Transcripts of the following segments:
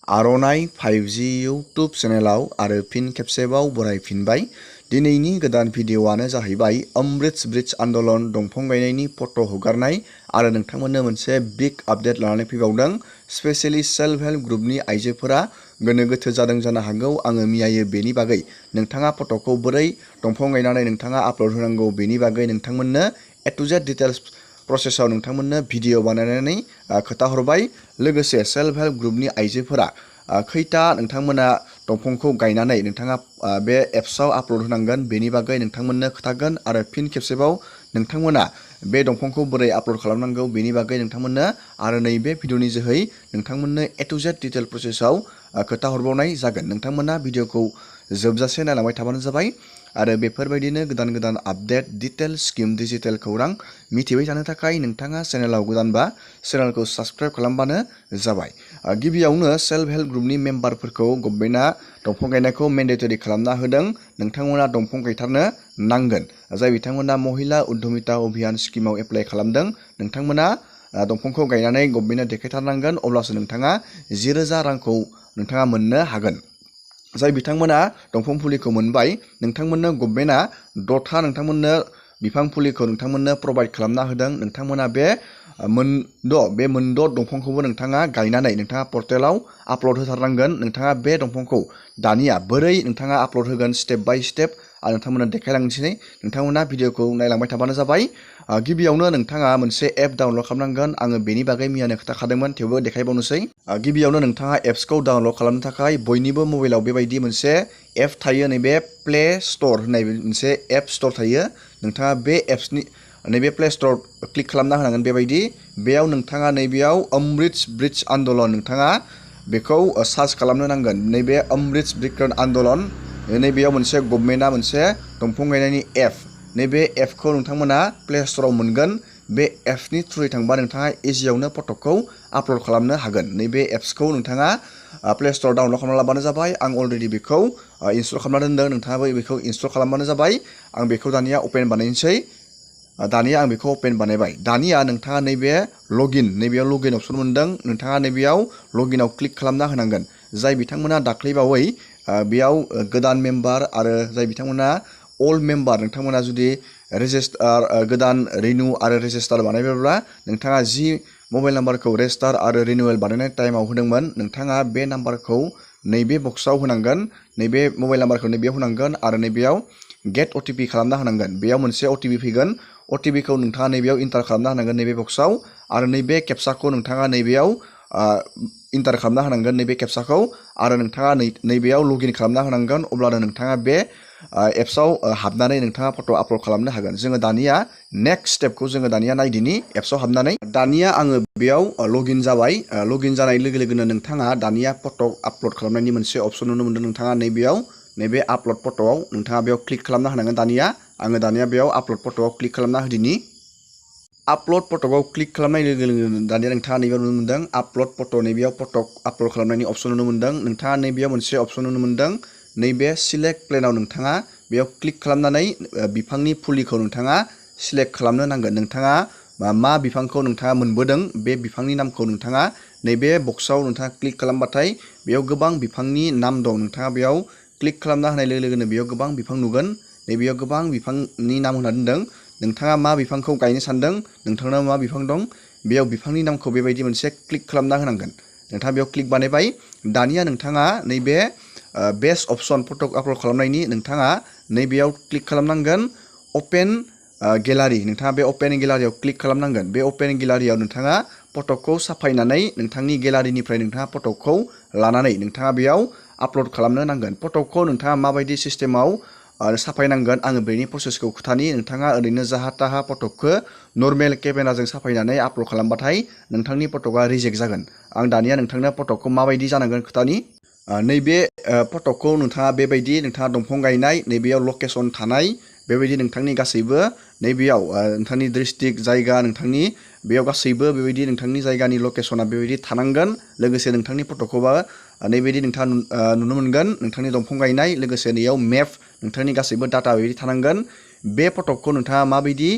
आर'नाइ 5G YouTube चेनेलाव आरो फिन खेबसेबाव बरायफिनबाय। दिनैनि गोदान भिडिअ'आनो जाहैबाय अमृत ब्रिज आन्दलन दंफां गायनायनि फट' हगारनाय आरो नोंथांमोननो मोनसे बिग आपडेट लानानै फैबावदों। स्पेशली सेल्फ हेल्प ग्रुपनि आइजोफोरा गोनो गोथो जादों जानो हागौ आङो मियायो बेनि बागै नोंथाङा फट'खौ बोरै दंफां गायनानै नोंथाङा आपल'ड होनांगौ बेनि बागै नोंथांमोननो ए टु जेड डिटेल्स प्रसेसआव नोंथांमोननो भिडिअ बानायनानै खोथा हरबाय। लोगोसे सेल्फ हेल्प ग्रुपनि आइजोफोरा खैथा नोंथांमोना दंफांखौ गायनानै नोंथाङा बे एप्सआव आपल'ड होनांगोन बेनि बागै नोंथांमोननो खोथागोन आरो फिन खेबसेबाव नोंथांमोना बे दंफांखौ बोरै आपल'ड खालामनांगौ बेनि बागै नोंथांमोननो आरो नैबे भिडिअनि जोहै नोंथांमोननो ए टु जेड डिटेल प्रसेसआव खोथा हरबावनाय जागोन। नोंथांमोना भिडिअखौ जोबजासे नायलांबाय थाबानो जाबाय आरो बेफोरबायदिनो गोदान गोदान आपडेट डिटेल स्किम डिजिटेल खौरां मिथिबाय थानो थाखाय नोंथाङा चेनेलाव गोदानबा चेनेलखौ साबस्क्राइब खालामबानो जाबाय। गिबियावनो सेल्फ हेल्प ग्रुपनि मेम्बारफोरखौ गभर्नमेन्टआ दंफां गायनायखौ मेन्डेटरि खालामना होदों। नोंथांमोना दंफां गायथारनो नांगोन। जाय बिथांमोना महिला उद्यमिता अभियान स्किमाव एप्लाइ खालामदों नोंथांमोना दंफांखौ गायनानै गभर्नमेन्टनो देखायथारनांगोन, अब्लासो नोंथाङा 10,000 रांखौ नोंथाङा मोननो हागोन। जाय बिथांमोना दंफां फुलिखौ मोनबाय नोंथांमोननो गभर्नमेन्टआ 6था नोंथांमोननो बिफां फुलिखौ नोंथांमोननो प्रभाइड खालामना होदों। नोंथांमोना बे मोनद' दंफांखौबो नोंथाङा गायनानै नोंथाङा पर्टेलाव आपल'ड होथारनांगोन। नोंथाङा बे दंफांखौ दानिया बोरै नोंथाङा आपल'ड होगोन स्टेप बाय स्टेप आरो नोंथांमोना देखायलांनोसै। नोंथांमोना भिडिअखौ नायलांबाय थाबानो जाबाय। गिबियावनो नोंथाङा मोनसे एप डाउनल'ड खालामनांगोन। आङो बेनि बागै मियानो खोथाखादोंमोन थेवबो देखायबावनोसै। गिबियावनो नोंथाङा एप्सखौ डाउनल'ड खालामनो थाखाय बयनिबो मबाइलाव बेबायदि मोनसे एप थायो, नैबे प्ले स्ट'र होननाय मोनसे एप स्ट'र थायो। नोंथाङा बे एप्सनि नैबे प्ले स्ट'र क्लिक खालामना होनांगोन। बेबायदि बेयाव नोंथाङा नैबेयाव अमृत ब्रिज आन्दलन नोंथाङा बेखौ सार्च खालामनो नांगोन। नैबे अमृत ब्रिज आन्दलन नैबेयाव मोनसे गभर्नमेन्टआ मोनसे दंफां गायनायनि एप, नैबे एपखौ नोंथांमोना प्ले स्ट'राव मोनगोन। बे एप्सनि थ्रुयै थांबा नोंथाङा इजियावनो फट'खौ आपल'ड खालामनो हागोन। नैबे एप्सखौ नोंथाङा प्ले स्ट'राव डाउनल'ड खालामना लाबानो जाबाय। आं अलरेडि बेखौ इनस्टल खालामना दोनदों, नोंथाङाबो बेखौ इनस्टल खालामबानो जाबाय। आं बेखौ दानिया अपेन बानायनोसै। दानिया आं बेखौ अपेन बानायबाय। दानिया नोंथाङा नैबे नैबेयाव लगइन अपसन मोनदों। नोंथाङा नैबेयाव लगइनआव क्लिक खालामना होनांगोन। जाय बिथांमोना दाख्लैबावै बेयाव गोदान मेम्बार आरो जाय बिथांमोना अल्ड मेम्बार नोंथांमोना जुदि गोदान रिनिउ आरो रेजिस्टार बानायबायब्ला नोंथाङा जि मबाइल नाम्बारखौ रेजिस्टार आरो रिनिउवेल बानायनाय टाइमाव होदोंमोन नोंथाङा बे नाम्बारखौ नैबे बक्सआव होनांगोन। नैबे मबाइल नाम्बारखौ नैबेयाव होनांगोन आरो नैबेयाव गेट OTP खालामना होनांगोन। बेयाव मोनसे OTP फैगोन। OTPखौ नोंथाङा नैबेयाव इन्टार खालामना होनांगोन नैबे बक्सआव आरो नैबे केपसाखौ नोंथाङा नैबेयाव इन्टार खालामना होनांगोन नैबे केपसाखौ आरो नोंथाङा नैबेयाव लगइन खालामना होनांगोन। अब्लानो नोंथाङा बे एप्सआव हाबनानै नोंथाङा फट' आपल'ड खालामनो हागोन। जोङो दानिया नेक्स्ट स्टेपखौ जोङो दानिया नायदिनि एप्सआव हाबनानै। दानिया आङो बेयाव लगइन जाबाय। लगइन जानाय लोगो लोगोनो नोंथाङा दानिया फट' आपल'ड खालामनायनि मोनसे अपसन नुनो मोनदों। नोंथाङा नैबेयाव नैबे आपल'ड फट'आव नोंथाङा बेयाव क्लिक खालामना होनांगोन। आङो दानिया बेयाव आपल'ड फट'आव क्लिक खालामना होदिनि। आपल'ड फट'आव क्लिक खालामनाय लोगो लोगोनो दानिया नोंथाङा नैबेयाव नुनो मोनदों आपल'ड फट'। नैबेयाव फट' आपल'ड खालामनायनि अपसन नुनो मोनदों। नोंथाङा नैबेयाव मोनसे अपसन नुनो मोनदों। नैबे सिलेक्ट प्लेनाव नोंथाङा बेयाव क्लिक खालामनानै बिफांनि फुलिखौ नोंथाङा सिलेक्ट खालामनो नांगोन। नोंथाङा मा बिफांखौ नोंथाङा मोनबोदों बे बिफांनि नामखौ नोंथाङा नैबे बक्सआव नोंथाङा क्लिक खालामबाथाय बेयाव गोबां बिफांनि नाम दं। नोंथाङा बेयाव क्लिक खालामना होनाय लोगो लोगोनो बेयाव गोबां बिफां नुगोन। नैबेयाव गोबां बिफांनि नाम होना दोनदों। नोंथाङा मा बिफांखौ गायनो सानदों, नोंथांनाव मा बिफां दं, बेयाव बिफांनि नामखौ बेबायदि मोनसे क्लिक खालामना होनांगोन। नोंथाङा बेयाव क्लिक बानायबाय। दानिया नोंथाङा नैबे बेस्ट अपसन फट' आपल'ड खालामनायनि नोंथाङा नैबेयाव क्लिक खालामनांगोन अपेन गेलारि। नोंथाङा बे अपेन गेलारियाव क्लिक खालामनांगोन। बे अपेन गेलारियाव नोंथाङा फट'खौ साफायनानै नोंथांनि गेलारिनिफ्राय नोंथाङा फट'खौ लानानै नोंथाङा बेयाव आपल'ड खालामनो नांगोन। फट'खौ नोंथाङा माबायदि सिस्टेमाव साफायनांगोन आङो बेनि प्रसेसखौ खोथानि। नोंथाङा ओरैनो जाहा ताहा फट'खौ नर्मेल केमेराजों साफायनानै आपल'ड खालामबाथाय नोंथांनि फट'आ रिजेक्ट जागोन। आं दानिया नोंथांनो फट'खौ माबायदि जानांगोन खोथानि। नैबे फट'खौ नोंथाङा बेबायदि नोंथाङा दंफां गायनाय नैबेयाव लकेसन थानाय बेबायदि नोंथांनि गासैबो नैबेयाव नोंथांनि डिस्ट्रिक्ट जायगा नोंथांनि बेयाव गासैबो बेबायदि नोंथांनि जायगानि लकेसना बेबायदि थानांगोन। लोगोसे नोंथांनि फट'खौबो नैबायदि नोंथाङा नुनो मोनगोन। नोंथांनि दंफां गायनाय लोगोसे नैयाव मेप नोंथांनि गासैबो डाटा बेबायदि थानांगोन। बे फट'खौ नोंथाङा माबायदि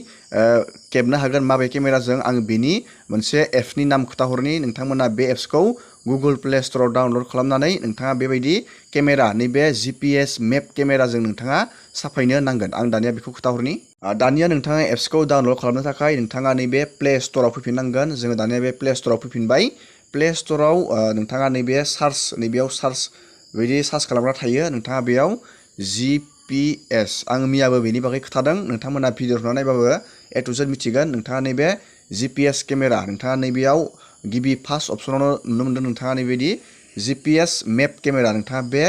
खेबनो हागोन माबे केमेराजों आं बेनि मोनसे एप्सनि नाम खोथाहरनि। नोंथांमोना बे एप्सखौ गुगल प्ले स्ट'राव डाउनलड खालामनानै नोंथाङा बेबायदि केमेरा नैबे GPS मेप केमेराजों नोंथाङा साफायनो नांगोन। आं दानिया बेखौ खोन्थाहरनि। दानिया नोंथाङा एप्सखौ डाउनलड खालामनो थाखाय नोंथाङा नैबे प्ले स्ट'राव फैफिननांगोन। जोङो दानिया बे प्ले स्ट'राव फैफिनबाय। प्ले स्ट'राव नोंथाङा नैबे नैबेयाव सार्च बेबायदि सार्च खालामग्रा थायो। नोंथाङा बेयाव GPS आं मैयाबो बेनि बागै खोन्थादों। नोंथांमोना भिडिअ नायबाबो A to Z मिथिगोन। नोंथाङा नैबे GPS केमेरा नोंथाङा नैबेयाव गिबि फार्स्ट अपसनावनो नुनो मोनदों। नोंथाङा नैबायदि GPS मेप केमेरा नोंथाङा बे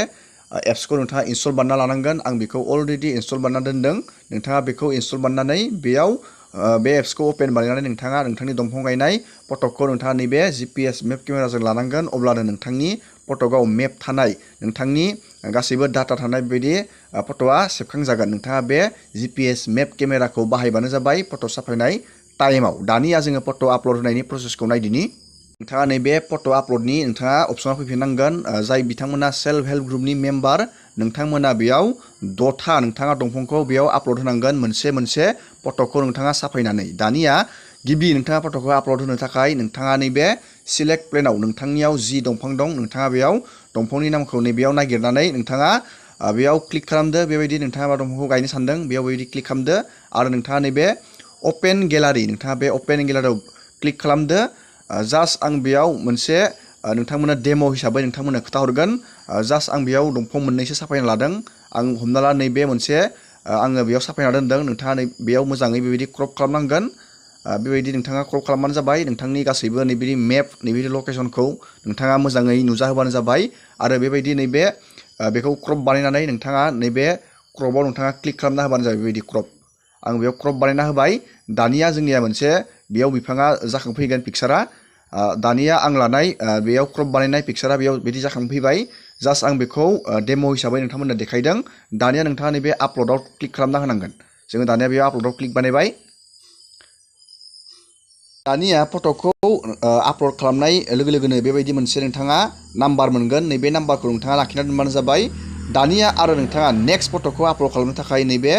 एप्सखौ नोंथाङा इनस्टल बानायना लानांगोन। आं बेखौ अलरेडि इनस्टल बानायना दोनदों। नोंथाङा बेखौ इनस्टल बानायनानै बेयाव बे एप्सखौ अपेन बानायनानै नोंथाङा नोंथांनि दंफां गायनाय फटकखौ नोंथाङा नैबे GPS मेप केमेराजों लानांगोन। अब्लानो नोंथांनि फटकआव मेप थानाय नोंथांनि गासैबो डाटा थानाय बेबायदि फट'आ सेबखांजागोन। नोंथाङा बे GPS मेप केमेराखौ बाहायबानो जाबाय फट' साफायनाय टाइमाव। दानिया जोङो फट' आपल'ड होनायनि प्रसेसखौ नायदिनि। नोंथाङा नैबे फट' आपल'डनि नोंथाङा अपसनाव फैफिननांगोन। जाय बिथांमोना सेल्फ हेल्प ग्रुपनि मेम्बार नोंथांमोना बेयाव 6था नोंथाङा दंफांखौ बेयाव आपल'ड होनांगोन मोनसे मोनसे फट'खौ नोंथाङा साफायनानै। दानिया गिबि नोंथाङा फट'खौ आपल'ड होनो थाखाय नोंथाङा नैबे सिलेक्ट प्लेनाव नोंथांनियाव जि दंफां दं नोंथाङा बेयाव दंफांनि नामखौ नैबेयाव नागिरनानै नोंथाङा बेयाव क्लिक खालामदो। बेबायदि नोंथाङा मा दंफांखौ गायनो सानदों बेयाव बेबायदि क्लिक खालामदो आरो नोंथाङा नैबे अपेन गेलारि नोंथाङा बे अपेन गेलारियाव क्लिक खालामदो। जास्ट आं बेयाव मोनसे नोंथांमोना डेम' हिसाबै नोंथांमोना खोन्थाहरगोन। जास्ट आं बेयाव दंफां मोननैसो साफायना लादों। आं हमना ला नैबे मोनसे आङो बेयाव साफायना दोनदों। नोंथाङा बेयाव मोजाङै बेबायदि क्रप खालामनांगोन। बेबायदि नोंथाङा क्रप खालामबानो जाबाय। नोंथांनि गासैबो नैबेदि मेप नैबेदि लकेसनखौ नोंथाङा मोजाङै नुजाहोबानो जाबाय। आरो बेबायदि नैबे बेखौ क्रप बानायनानै नोंथाङा नैबे क्रपआव नोंथाङा क्लिक खालामना होबानो जाबाय। बेबायदि क्रप आं बेयाव क्रप बानायना होबाय। दानिया जोंनिया मोनसे बेयाव बिफाङा जाखांफैगोन पिक्सारा। दानिया आं लानाय बेयाव क्रप बानायनाय पिक्सारा बेयाव बिदि जाखांफैबाय। जास्ट आं बेखौ डेम' हिसाबै नोंथांमोननो देखायदों। दानिया नोंथाङा नैबे आपल'डआव क्लिक खालामना होनांगोन। जोङो दानिया बेयाव आपल'डआव क्लिक बानायबाय। दानिया फट'खौ आपल'ड खालामनाय लोगो लोगोनो बेबायदि मोनसे नोंथाङा नाम्बार मोनगोन। नैबे नाम्बारखौ नोंथाङा लाखिना दोनबानो जाबाय। दानिया आरो नोंथाङा नेक्स्ट फट'खौ आपल'ड खालामनो थाखाय नैबे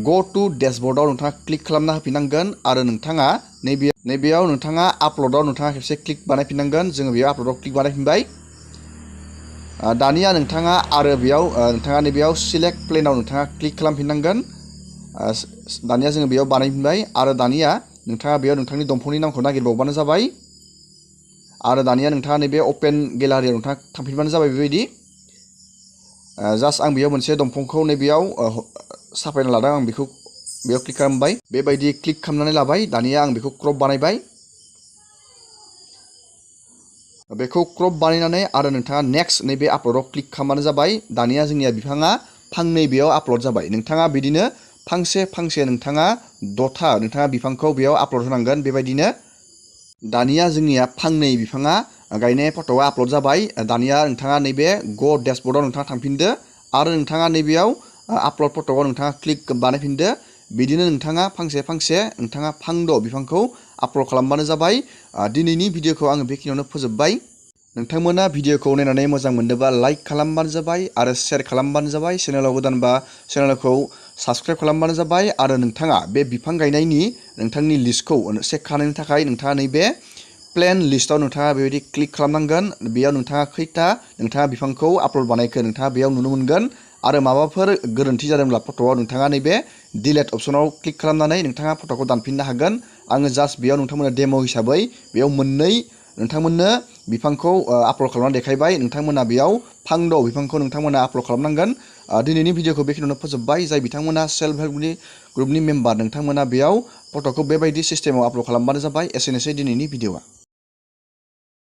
गो टु डेशबर्डआव नोंथाङा क्लिक खालामना होफिननांगोन आरो नोंथाङा नैबेयाव नोंथाङा आपल'डआव नोंथाङा खेबसे क्लिक बानायफिननांगोन। जोङो बेयाव आपल'डआव क्लिक बानायफिनबाय। दानिया नोंथाङा आरो बेयाव नोंथाङा नैबेयाव सिलेक्ट प्लेनाव नोंथाङा क्लिक खालामफिननांगोन। दानिया जोङो बेयाव बानायफिनबाय आरो दानिया नोंथाङा बेयाव नोंथांनि दंफांनि नामखौ नागिरबावबानो जाबाय। आरो दानिया नोंथाङा नैबे अपेन गेलारियाव नोंथाङा थांफिनबानो जाबाय। बेबायदि जास्ट आं बेयाव मोनसे दंफांखौ नैबेयाव साफायना लादों। आं बेखौ बेयाव क्लिक खालामबाय। बेबायदि क्लिक खालामनानै लाबाय। दानिया आं बेखौ क्रप बानायबाय। बेखौ क्रप बानायनानै आरो नोंथाङा नेक्स्ट नैबे आपल'डआव क्लिक खालामबानो जाबाय। दानिया जोंनिया बिफाङा फांनै बेयाव आपल'ड जाबाय। नोंथाङा बिदिनो फांसे फांसे नोंथाङा 6था नोंथाङा बिफांखौ बेयाव आपल'ड होनांगोन। बेबायदिनो दानिया जोंनिया फांनै बिफाङा गायनाय फट'आ आपल'ड जाबाय। दानिया नोंथाङा नैबे गो डेशबर्डआव नोंथाङा थांफिनदो आरो नोंथाङा नैबेयाव आपल'ड फट'आव नोंथाङा क्लिक बानायफिनदो। बिदिनो नोंथाङा फांसे फांसे नोंथाङा 5 बिफांखौ आपल'ड खालामबानो जाबाय। दिनैनि भिडिअखौ आङो बेखिनियावनो फोजोबबाय। नोंथांमोना भिडिअखौ नायनानै मोजां मोनदोंबा लाइक खालामबानो जाबाय आरो शेयार खालामबानो जाबाय। चेनेलाव गोदानबा चेनेलखौ साबस्क्राइब खालामबानो जाबाय। आरो नोंथाङा बे बिफां गायनायनि नोंथांनि लिस्टखौ चेक खालामनो थाखाय नोंथाङा नैबे प्लेन लिस्टआव नोंथाङा बेबायदि क्लिक खालामनांगोन। बेयाव नोंथाङा खैथा नोंथाङा बिफांखौ आपल'ड बानायखो नोंथाङा बेयाव नुनो मोनगोन। आरो माबाफोर गोरोन्थि जादोंब्ला फट'आव नोंथाङा नैबे डिलेट अपसनाव क्लिक खालामनानै नोंथाङा फट'खौ दानफिननो हागोन। आङो जास्ट बेयाव नोंथांमोननो डेम' हिसाबै बेयाव मोननै नोंथांमोननो बिफांखौ आपल'ड खालामनानै देखायबाय। नोंथांमोना बेयाव 5 बिफांखौ नोंथांमोना आपल'ड खालामनांगोन। दिनैनि भिडिअखौ बेखिनियावनो फोजोबबाय। जाय बिथांमोना सेल्फ हेल्प ग्रुपनि मेम्बार नोंथांमोना बेयाव फट'खौ बेबायदि सिस्टेमाव आपल'ड खालामबानो जाबाय। एसेनोसै दिनैनि भिडिअआ।